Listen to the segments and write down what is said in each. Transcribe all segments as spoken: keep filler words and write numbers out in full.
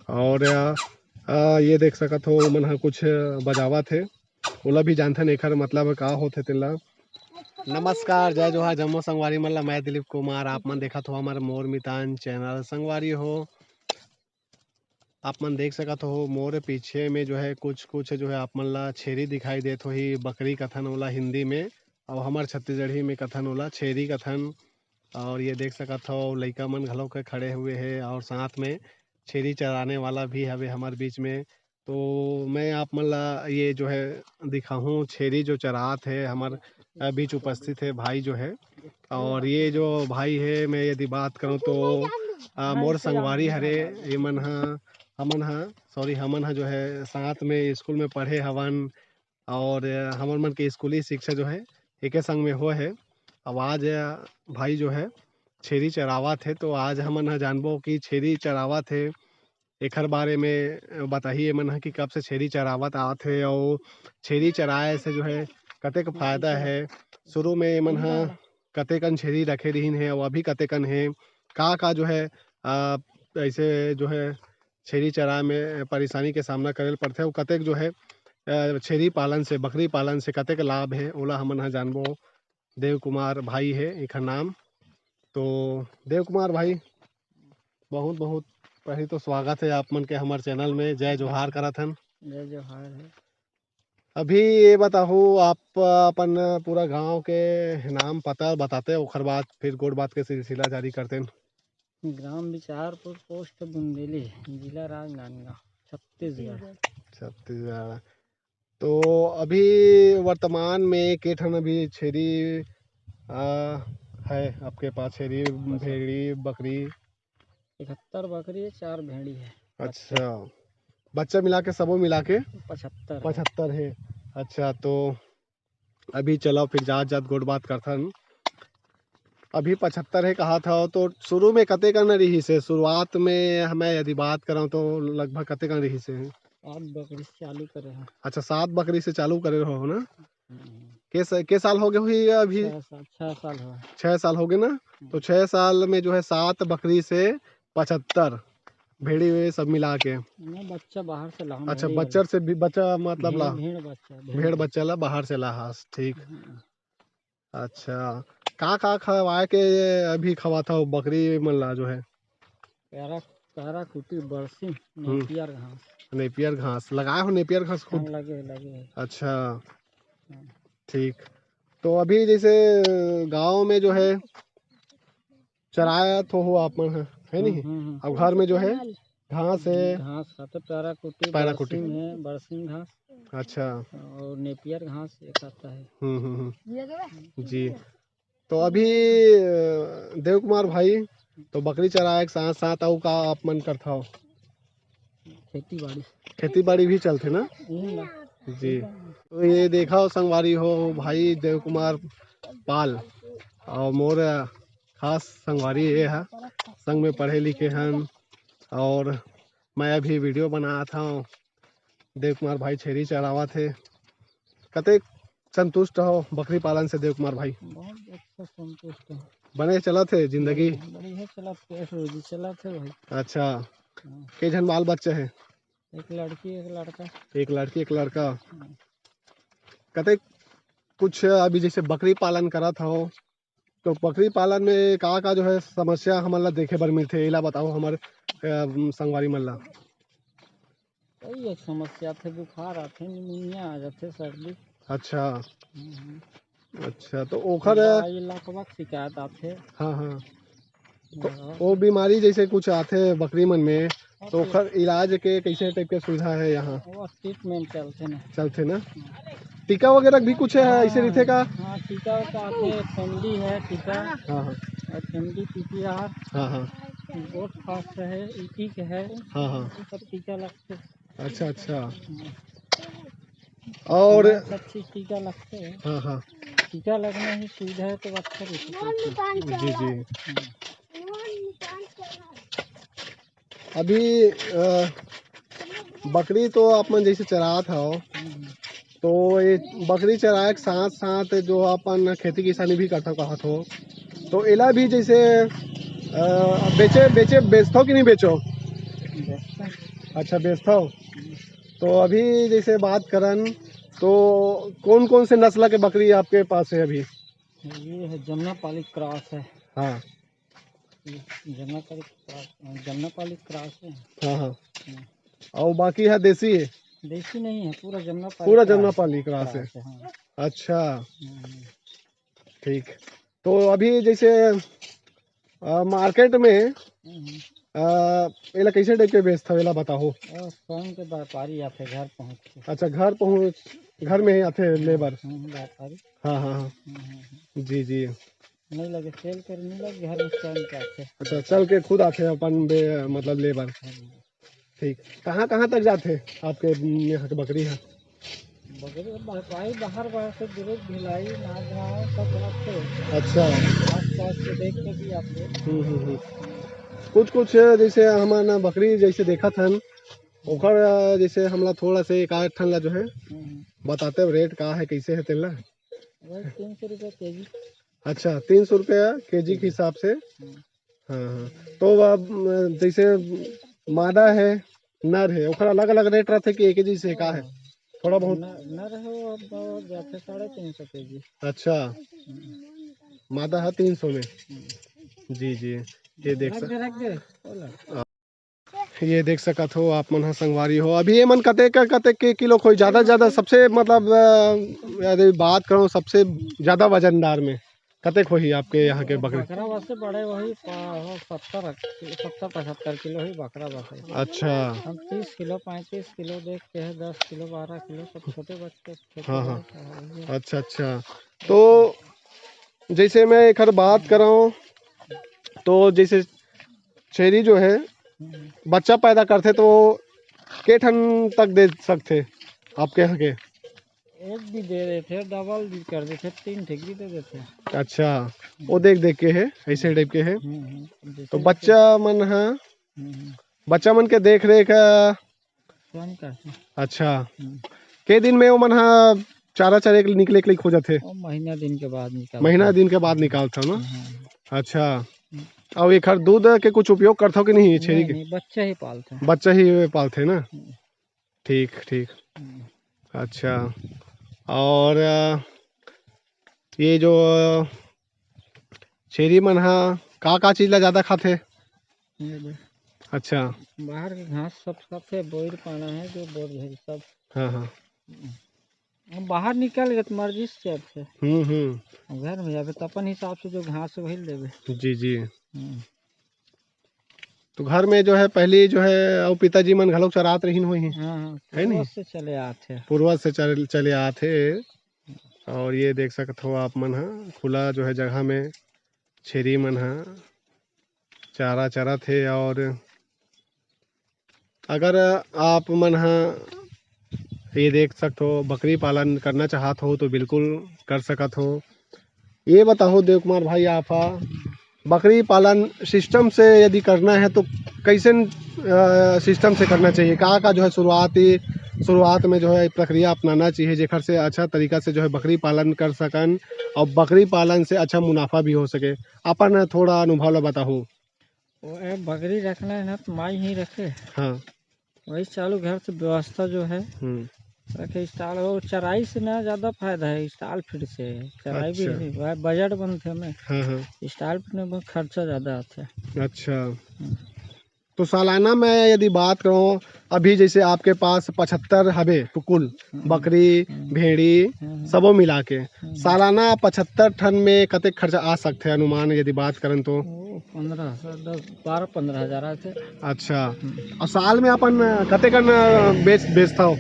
और अ, अ, ये देख सकत हो, ओमन ह कुछ बजावत हे, ओला भी जानथन एखर मतलब का होथे तेला। नमस्कार, जय जोहार, जम्मो संगवारी मन ला। मैं दिलीप कुमार, आप मन देखत हो हमर मोर मितान चैनल। संगवारी हो, आप मन देख सकत हो मोर पीछे में जो है कुछ कुछ जो है आप मन ला छेरी दिखाई देत होही, बकरी कथन ओला हिंदी में, और हमर छत्तीसगढ़ी में कथन ओला छेरी कथन। और ये देख सकत हो लइका मन घलो के खड़े हुए हे और साथ में छेरी चराने वाला भी हवे हमर बीच में। तो मैं आप मन ला ये जो है दिखाहूँ, छेरी जो चरात हे हमर, अ, बीच उपस्थित हे भाई जो है। और ये जो भाई हे, मैं यदि बात करूँ तो अ, मोर संगवारी हरे, ये मन ह, हमन ह, सॉरी, हमन ह जो है साथ में स्कूल में पढ़े हवन और हमन मन के स्कूली शिक्षा जो है एके संग में होए हे। अब आज भाई जो है छेरी चरावत हे, तो आज हमन ह जानबो कि छेरी चरावत हे, एखर बारे में बताही एमन ह कि कब से छेरी चरावत आत हे अउ छेरी चराए से जो है कतेक फायदा हे। शुरू में एमन ह कतेकन छेरी रखे रिहिन हे अउ अभी कतेकन हे, का-का जो है अ, ऐसे जो है छेरी चराए में परेशानी के सामना करे ल पड़थे अउ कतेक जो है अ, छेरी पालन से, बकरी पालन से कतेक लाभ हे, ओला हमन ह जानबो। देव कुमार भाई हे एखर नाम। तो देव कुमार भाई, बहुत-बहुत पहली तो स्वागत हे आप मन के हमर चैनल में। जय जोहार करत हन। जय जोहार हे। अभी ये बताहू, आप अपन पूरा गांव के नाम पता बताते, ओखर बाद फिर गोठ बात के सिलसिला जारी करते। ग्राम बिचारपुर, पोस्ट बुंदेली, जिला राजनांदगांव, छत्तीसगढ़। छत्तीसगढ़। तो अभी वर्तमान में के ठन अभी छेरी, आ, है आपके पास? छेरी, भेड़ी, बकरी? इकहत्तर बकरी है, चार भेड़ी है। अच्छा, बच्चा मिला के, सबो मिला के? पचहत्तर है। पचहत्तर है। अच्छा, तो अभी चलो फिर जात जात गोठ बात करथन। अभी पचहत्तर है कहा था, तो शुरू में कतेकन रिहिस हे? शुरुआत में मैं यदि बात करौं तो लगभग कतेकन रिहिस हे? सात बकरी से चालू करे हैं। अच्छा, सात बकरी से चालू करे रहो ना? हम्म। के स-, के साल हो गए हुई अभी? छह साल, छह साल हो गए। छह साल हो गए ना? हम्म। तो छह साल में जो है सात बकरी से पचहत्तर भेड़ी वे सब मिला के। नहीं, बच्चा बाहर से लाहन, अच्छा, भेड़ी बच्चा वाला। से भी बच्चा मतलब भेड़, ला? भेड़ बच्चा, भेड़ भेड़ बच्चा। बच्चा ला बाहर से लाहस, ठीक। हम्म। अच्छा, का का खवाए के अभी खवात हो बकरी मन ला जो है? पैरा, पैरा कुटी, बरसी, हम्म। नेपियर घास। नेपियर घास लगाए हो? नेपियर घास खुद? हाँ, लगे, लगे। अच्छा, हाँ। ठीक। तो अभी जैसे गांव में जो है चराया तो हो आप मन ह, है नहीं? हम्म, हम्म, हम्म। अब घर में जो है घास है। घास खाते, पैरा कुटी, पैरा कुटी। बरसिंग है, बरसिंग घास। अच्छा। और नेपियर घास एक आता है। हम्म, हम्म, हम्म। जी। तो अभी, अ, देव कुमार भाई, तो बकरी चराए के साथ साथ अउ का आप मन करथव? खेती बाड़ी। खेती बाड़ी भी चलथे ना? यही ना। जी। तो ये देखा हो संगवारी हो, भाई देव कुमार पाल और मोर खास संगवारी ये है, संग में पढ़े लिखे हन। और मैं अभी वीडियो बनात हव, देव कुमार भाई छेरी चरावत हे। कतेक संतुष्ट हो बकरी पालन से देव कुमार भाई? बहुत अच्छा संतुष्ट हो। बने चलत हे जिंदगी? बढ़िया चलत हे, रोजी चलत हे भाई। अच्छा। हाँ। के झन बाल बच्चा हे? एक लड़की, एक लड़का। एक लड़की, एक लड़का। हाँ। कतेक कुछ अभी जैसे बकरी पालन करत हो, तो बकरी पालन में का-का जो है समस्या हमन ला देखे बर मिलथे, एला बताओ हमर, अ, संगवारी मन ला। कई एक समस्या थे, बुखार आथे, निमोनिया आ जाथे, सर्दी। अच्छा। हम्म, हम्म। अच्छा, तो ओखर ये लकवा के शिकायत आथे। हाँ, हाँ। तो हाँ। वो बीमारी जैसे कुछ आथे बकरी मन में, तो ओकर इलाज के कैसे टाइप के सुविधा है यहाँ? वो ट्रीटमेंट चलथे ना। चलथे ना? हाँ। टीका वगैरह भी कुछ है, ऐसे हाँ, रहिथे का? हाँ, टीका का आथे, एफ एम डी है टीका। हाँ, हाँ। एफ एम डी, पी पी आर। हाँ, हाँ। गोट फास्ट है, ईटी के है। हाँ, हाँ। ये सब टीका लगथे। अच्छा, अच्छा। हाँ। और सब चीज टीका लगथे। हाँ, हाँ। टीका लगना ही सुविधा है तो अच्छा रहथे। जी, जी। हाँ। अभी, अ, बकरी तो आप मन जैसे चरात हव, हम्म। तो ये बकरी चराए के साथ साथ जो अपन खेती किसानी भी करथव कहत हो, तो एला भी जैसे, अ, बेचे, बेचे, बेचथव कि नहीं बेचो? बेचते हैं। अच्छा, बेचता हो। तो अभी जैसे बात करन, तो कौन कौन से नस्ल के बकरी आपके पास है अभी? ये है जमनापाली क्रॉस है। हाँ। ये जमनापाली क्रॉस, जमनापाली क्रॉस है। हाँ, हाँ। हम्म। और बाकी है देसी? देसी नहीं है, पूरा जमनापाली पूरा क्रॉस। जमनापाली क्रॉस है। क्रॉस है, हाँ। अच्छा। हम्म। ठीक। तो अभी जैसे, अ, मार्केट में, हम्म। अ, एला कैसे टाइप के बेचथव, एला बताओ। और स्वयं के व्यापारी आथे घर पहुँच के। अच्छा, घर पहुँच, घर में ही आथे लेबर। हम्म, व्यापारी। हाँ, हाँ, हाँ। हम्म, हम्म, हम्म। जी, जी। नहीं लगे, सेल कर नहीं लगे, घर में स्वयं के आथे। अच्छा, चल के खुद आथे अपन बे-, मतलब लेबर। हम्म। ठीक। कहाँ, कहाँ तक जाथे आपके, उम, यहाँ के बकरी ह? बकरी तो बा-, भाई बाहर, बाहर से दूर, भिलाई, नांदगांव, सब जाथे। अच्छा। आस-पास के देख के भी आथे। हम्म, हम्म, हम्म। कुछ, कुछ जैसे हमन बकरी जैसे देखत हन, ओकर, अ, जैसे हमला थोड़ा से एक आध ठन ला जो है, हम्म। बताते रेट का है, कैसे है तेला? वही तीन सौ रुपया केजी। अच्छा, तीन सौ रुपया केजी के केजी। हिसाब से। हम्म। हाँ, हाँ। तो अब, अ, जैसे मादा है, नर है, ओकर अलग-अलग रेट रथे कि एके जैसे का है? हाँ। थोड़ा बहुत? न-, नर है वो अब जाथे साढ़े तीन सौ केजी। अच्छा। हम्म। मादा है तीन सौ में? हम्म। जी, जी। ये देख रख सक- दे, रख दे। बोला। ये देख सकत हो आप मन ह संगवारी हो, अभी ये मन कतेक, कतेक के किलो खोई? ज्यादा, ज्यादा सबसे मतलब, अ, यदि बात करूँ सबसे ज्यादा वजनदार में कतेक होही आपके यहाँ के बकरी? बकरा बस से बड़े वही प-, सत्तर, सत्तर पचहत्तर किलो ही बकरा बस है। अच्छा। हम तीस किलो, पैंतीस किलो देख के है, दस किलो, बारह किलो, सब छोटे बच्चे, छोटे हाँ, हाँ। बच्चे हैं, वही है। अच्छा, अच्छा। तो जैसे मैं एकर बात कराऊँ, तो जैसे छेरी जो है, हम्म। बच्चा पैदा करथे, तो के ठन तक दे सकथे आपके यहाँ के? एक भी दे देथे, डबल भी कर देथे, तीन ठे भी दे देथे। अच्छा, वो देख देख के है, ऐसे टाइप के है। हम्म, हम्म, जैसे तो जैसे बच्चा मन ह, हम्म, हम्म। बच्चा मन के देख रेख, अ, स्वयं करथे। अच्छा, हम्म। के दिन में ओमन ह चारा चरे के निकले के लिए हो जाथे? वो महीना दिन के बाद निकालथे। महीना दिन के बाद निकालथव ना? हम्म। अच्छा, हम्म। अउ एखर दूध के कुछ उपयोग करथव कि नहीं छेरी नहीं, के? नहीं, बच्चा ही पालथे। बच्चा ही पालथे ना? हम्म। ठीक, ठीक। हम्म। अच्छा, और, अ, ये जो, अ, छेरी मन ह का, का चीज ला ज्यादा खाथे? ये दे। अच्छा। बाहर के घास सब खाथे, बोइर पाना है जो बोर भेल सब। हाँ, हाँ। अब बाहर निकल गए तो मर्जी से चरथे। हम्म, हम्म। अब घर में जाबे तो अपन हिसाब से जो घास वही लेबे। जी, जी। हम्म। तो घर में जो है पहली जो है अउ पिताजी मन घलोक चरात रहिन होही। हाँ, हाँ, है नी? पूर्वज से चले आत हे। पूर्वज से चल-, चले आत हे। और ये देख सकत हो आप मन ह खुला जो है जगह में छेरी मन ह चारा चरत हे। और अगर आप मन ह ये देख सकत हो बकरी पालन करना चाहत हो तो बिल्कुल कर सकत हो। ये बताओ देव कुमार भाई, आप ह बकरी पालन सिस्टम से यदि करना है तो कैसन, अ, सिस्टम से करना चाहिए? का, का जो है शुरुआती, शुरुआत में जो है प्रक्रिया अपनाना चाहिए जेकर से अच्छा तरीका से जो है बकरी पालन कर सकन और बकरी पालन से अच्छा मुनाफा भी हो सके? अपन थोड़ा अनुभव ला बताओ। वो ए बकरी रखना है ना तो माई ही रखे। हाँ। वही चालू घर से व्यवस्था जो है, हम्म। रखे stall, और चराई से ना ज्यादा फायदा है, stall feed से है। चराई भी अच्छा। है, वह budget बनथे में। हाँ, हाँ। Stall feed में बहुत खर्चा ज्यादा आता है। अच्छा। हम्म। तो सालाना में यदि बात करूँ, अभी जैसे आपके पास पचहत्तर हबे कुकुल, हम्म। बकरी, हम्म। भेड़ी, हम्म। सबो मिला के, हम्म। सालाना पचहत्तर ठन में कतेक खर्चा आ सकथे अनुमान यदि बात करन तो? वो पन्द्रह से दस, बारह पन्द्रह हजार आथे। अच्छा। हम्म। और साल में अपन कतेकन बेच, बेचथव?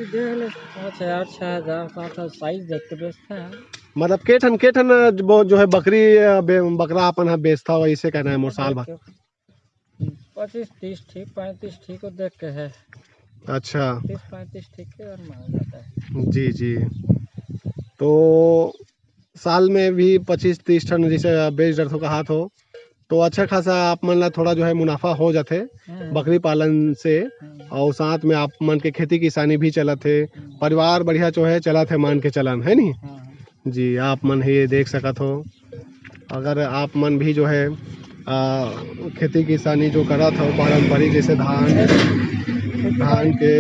देख ले, पाँच हजार, छः हजार, सात हजार, size देख के बेचते हैं। मतलब के ठन, के ठन वो जो है बकरी, बे-, बकरा अपन ह बेचथव, ऐसे कहना है मोर साल भर। पच्चीस तीस ठीक, पैंतीस ठीक, वो देख के है। अच्छा। तीस पैंतीस ठीक है और महंगा है। जी, जी। तो साल में भी पच्चीस तीस ठन जैसे बेच डरथो कहात हो, तो अच्छा खासा आप मन ला थोड़ा जो है मुनाफा हो जाथे हम्म। बकरी पालन से, हम्म। और साथ में आप मन के खेती किसानी भी चलत हे, हम्म। परिवार बढ़िया जो है चलत हे, मान के चलन, है नी? हाँ, हाँ। जी, आप मन ही देख सकत हो, अगर आप मन भी जो है आ, खेती किसानी जो करत हो पारंपरिक, जैसे धान, धान के,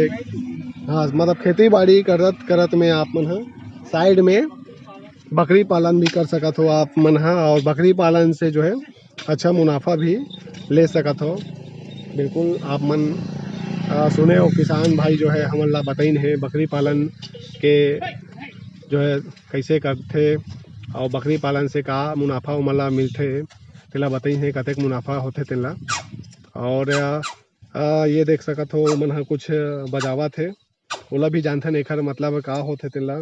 हाँ, मतलब खेती बाड़ी करत करत में आप मन ह साइड में बकरी पालन भी कर सकत हो आप मन ह, और बकरी पालन से जो है अच्छा मुनाफा भी ले सकत हो। बिल्कुल आप मन, आ, सुने हो, किसान भाई जो है हमन ला बताइन हे बकरी पालन के जो है कैसे करथे और बकरी पालन से का मुनाफा उमन ला मिलथे, तेला बताइन हे कतेक मुनाफा होथे तेला। और, आ, आ, ये देख सकत हो उमन ह कुछ बजावत हे, ओला भी जानथन एखर मतलब का होथे तेला।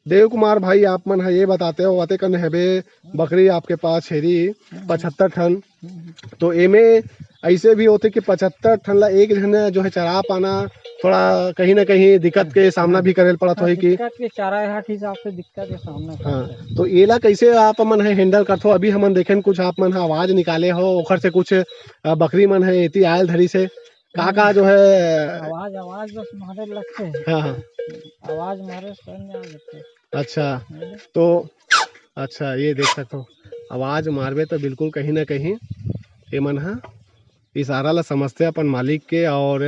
देव कुमार भाई, आप मन ह ये बताते हो, अते कन हेबे बकरी आपके पास छेरी पचहत्तर ठन, तो एमे ऐसे भी होथे कि पचहत्तर ठन ला एक झन जो है चरा पाना थोड़ा कहीं ना कहीं दिक्कत के सामना भी करे ल पड़त होही कि दिक्कत के चारा हाट हिसाब से दिक्कत के सामना हाँ, करथे। तो एला कैसे आप मन ह हैंडल करथो? अभी हमन देखेन कुछ आप मन ह आवाज निकाले हो, ओखर से कुछ, अ, बकरी मन ह एती आयल धरी से का का जो है आवाज, आवाज बस मारे लगथे। हाँ, हाँ। आवाज मारे से आ जाथे। अच्छा, तो अच्छा, ये देख सकथो, आवाज मारबे तो बिल्कुल कहीं ना कहीं एमन ह इशारा ला समझथे अपन मालिक के, और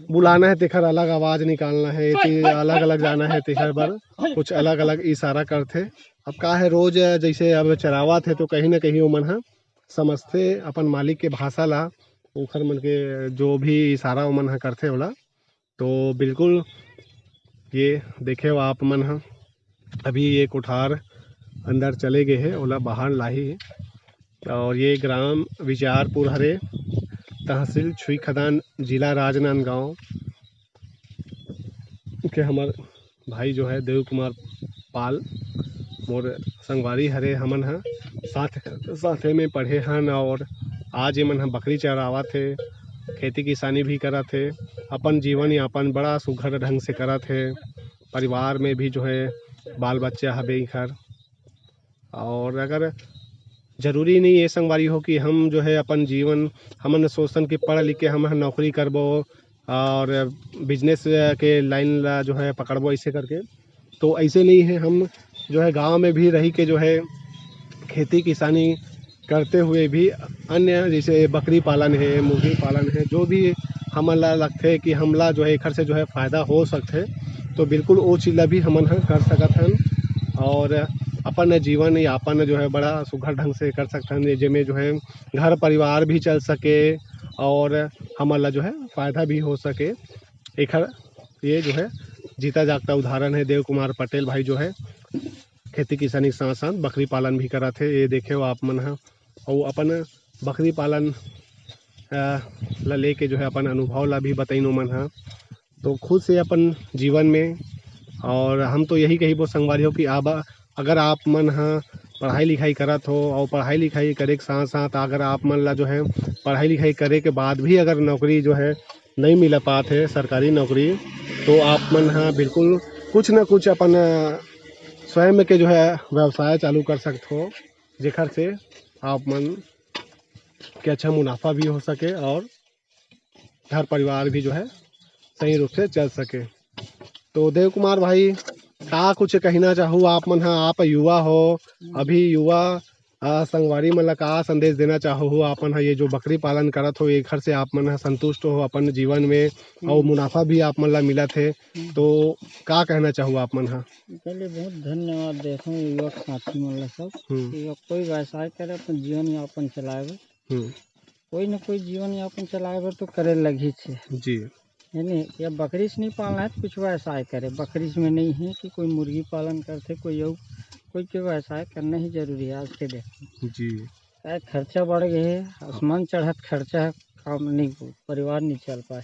बुलाना है तेखर अलग आवाज निकालना है, एती अलग-अलग जाना है तेखर बर कुछ अलग-अलग इशारा करथे। अब का है, रोज जैसे अब चरावत हे तो कहीं ना कहीं ओमन ह समझथे अपन मालिक के भाषा ला, ओखर मन के जो भी इशारा ओमन ह करथे ओला। तो बिल्कुल ये देखे हो आप मन ह, अभी ये कोठार अंदर चले गए हे, ओला बाहर लाही। और ये ग्राम विचारपुर हरे, तहसील छुईखदान, जिला राजनांदगांव के हमर भाई जो है देव कुमार पाल, मोर संगवारी हरे, हमन ह साथ, साथे में पढ़े हन और आज ये मन ह बकरी चरावत हे, खेती किसानी भी करत हे, अपन जीवन यापन बड़ा सुघर ढंग से करत हे। परिवार में भी जो है बाल बच्चा हबे इखर। और अगर जरूरी नहीं ये संगवारी हो कि हम जो है अपन जीवन, हमन सोचन कि पढ़ लिख के हम ह नौकरी करबो और बिजनेस के लाइन ला जो है पकड़बो ऐसे करके, तो ऐसे नहीं है। हम जो है गांव में भी रही के जो है खेती किसानी करते हुए भी अन्य जैसे बकरी पालन है, मुर्गी पालन है, जो भी हमन ला लगथे कि हमला जो है एखर से जो है फायदा हो सकथे, तो बिल्कुल वो चीज ला भी हमन ह कर सकत हन और अपन जीवन यापन जो है बड़ा सुघर ढंग से कर सकत हन, जे-, जेमे जो है घर परिवार भी चल सके और हमन ला जो है फायदा भी हो सके। एखर ये जो है जीता जागता उदाहरण है देव कुमार पटेल भाई जो है खेती किसानी के साथ साथ बकरी पालन भी करत हे। ये देखे हो आप मन ह, अउ अपन बकरी पालन, अ, ला लेके जो है अपन अनुभव ला भी बताइन ओमन ह। तो खुश हे अपन जीवन में, और हम तो यही कहिबो संगवारी हो कि अब अगर आप मन ह पढ़ाई लिखाई करत हो और पढ़ाई लिखाई करे के साथ साथ अगर आप मन ला जो है पढ़ाई लिखाई करे के बाद भी अगर नौकरी जो है नहीं मिल पात हे सरकारी नौकरी, तो आप मन ह बिल्कुल कुछ ना कुछ अपन, अ, स्वयं के जो है व्यवसाय चालू कर सकत हो, जेखर से आप मन के अच्छा मुनाफा भी हो सके और घर परिवार भी जो है सही रूप से चल सके। तो देव कुमार भाई, का कुछ कहना चाहू आप मन ह? आप युवा हो, अभी युवा, अ, संगवारी मन ला का संदेश देना चाहू? आप मन ह ये जो बकरी पालन करत हो, एखर से आप मन ह संतुष्ट हो अपन जीवन में, अउ हम्म। मुनाफा भी आप मन ला मिलत हे, हम्म। तो का कहना चाहू आप मन ह? पहले बहुत धन्यवाद देथों युवक साथी मन ला सब, हम्म। कि कोई व्यवसाय करे, अपन जीवन यापन चलाए बर। हम्म। कोई न कोई जीवन यापन चलाए बर तो करे लगही छे। जी। है नहीं, या बकरी से नहीं पालना है तो कुछ व्यवसाय करे। बकरी में नहीं है कि कोई मुर्गी पालन करथे, कोई अउ, कोई के व्यवसाय करना ही जरूरी है आज के डेट में। जी। काहे खर्चा बढ़ गए है, आसमान चढ़त खर्चा है, काम नहीं, परिवार नहीं चल पाए।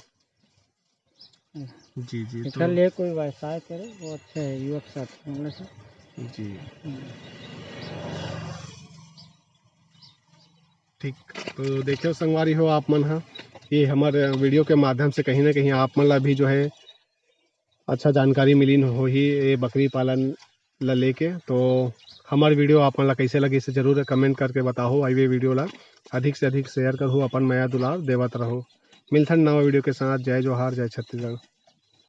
जी, जी, एकर तो लिए कोई व्यवसाय करे, वो अच्छा है, युवक साथी मन से। जी। हम्म। ठीक, तो देखियो संगवारी हो आप मन ह, ये हमर वीडियो के माध्यम से कहीं ना कहीं आप मन ला भी जो है अच्छा जानकारी मिलिन होही ये बकरी पालन ला लेके। तो हमर वीडियो आप मन ला कैसे लगी, इसे जरूर कमेंट करके बताहो। अउ ये वीडियो ला अधिक से अधिक शेयर करहो, अपन मया दुलार देवत रहो। मिलथन नवा वीडियो के साथ। जय जोहार, जय छत्तीसगढ़।